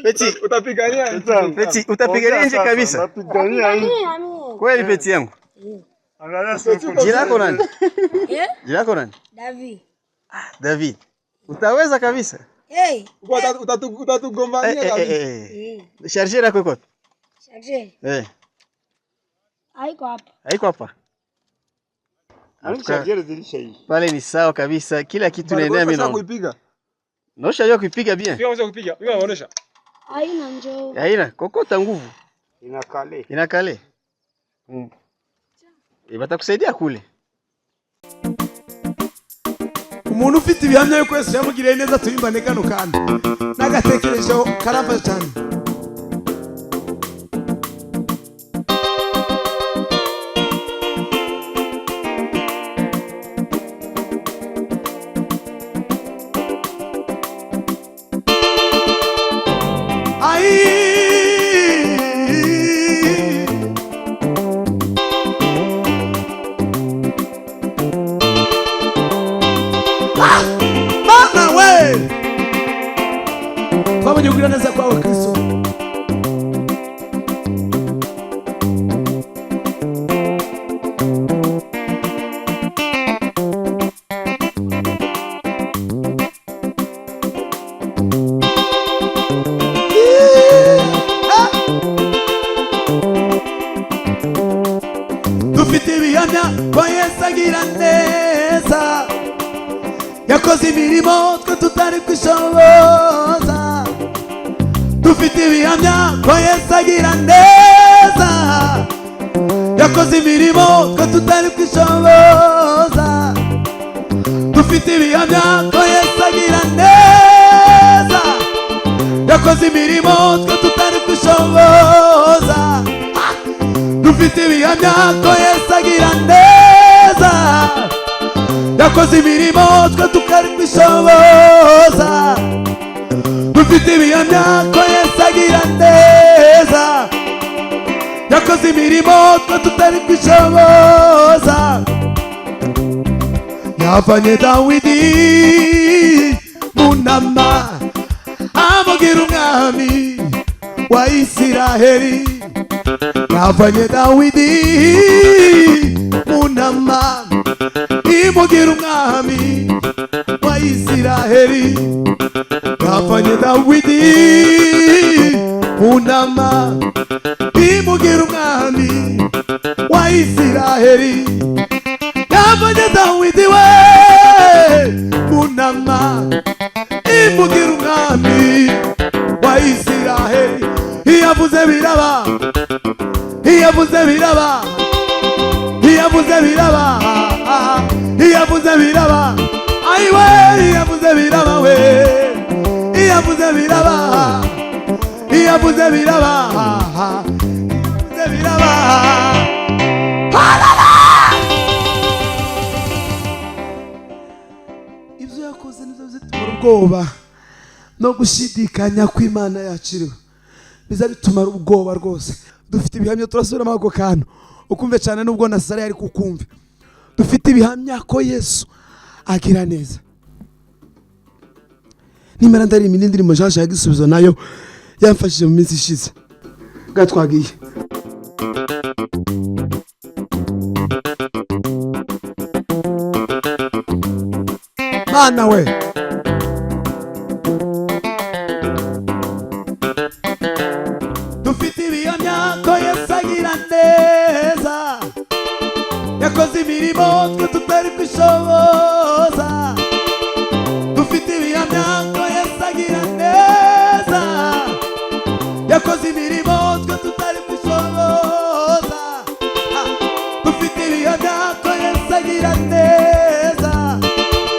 Petit, Utapigania Petit, utapigania nje kabisa. Napigania nje. Kweli petit yangu. Angalia soko. Jina lako nani? Eh? Jina lako nani? David. David. Utaweza kabisa. Hey. Utatugombania Eh, eh, kabisa. eh, eh. Charger yako iko wapi? Charger. Eh, Haiko hapa. haiko hapa. Charger zilishaisha. Pale ni sawa kabisa. Kila kitu naendea mimi naona. Kuipiga. Na ushajua kuipiga bien. Pia unaweza kupiga. Wewe unaonesha. Haina njoo. Haina kokota nguvu. Inakale. Inakale. E, batakusaidia kule. Umuntu ufite ibihamya yuko Yesu yamugiriye neza tuyimbane kano kantu n'agatekerezo karamfasha cyane. Ai! Mana we, twabonye kugira neza kwawe Kristo. Dufite ibihamya ko Yesu agira neza, yakoze imirimo twe tutari kwishoboza. Dufite ibihamya ko Yesu agira neza, yakoze imirimo twe tutari kwishoboza. Dufite ibihamya ko Yesu agira neza, yakoze imirimo twe tutari kwishoboza. Dufite ibihamya ko Yesu agira neza, yakoze imirimo twe tukari kwishoboza. Dufite ibihamya ko Yesu agira neza, yakoze imirimo twe tutari kwishoboza. Yavanye Dawidi mu nama amugira umwami wa Isiraheli. Yavanye Dawidi mu nama imugira umwami wa Isiraheli. Yavanye Dawidi mu nama imugira umwami wa Isiraheli. Yavanye Dawidi we mu nama imugira umwami wa Isiraheli. Iyo avuze biraba, iyo avuze biraba, iyo avuze biraba, iyo avuze biraba, ayiwe, iyo avuze biraba we, iyo avuze biraba, iyo avuze biraba, iyo avuze biraba. Ibyo yakoze nibyo bitumara ubwoba no gushidikanya kw'Imana yacu iriho, biza bitumara ubwoba rwose. Dufite ibihamya, turasubiramo ako kantu ukumve cyane nubwo na Sara yari kukumva. Dufite ibihamya ko Yesu agira neza. Nimara ndaririmba indi ndirimbo Jean Jacques Gisubizo nayo yamfashije mu minsi ishize. Bwa twagiye. Mana we, dufite ibihamya ko Yesu agira neza, yakoze imirimo twe tutari kwishoboza.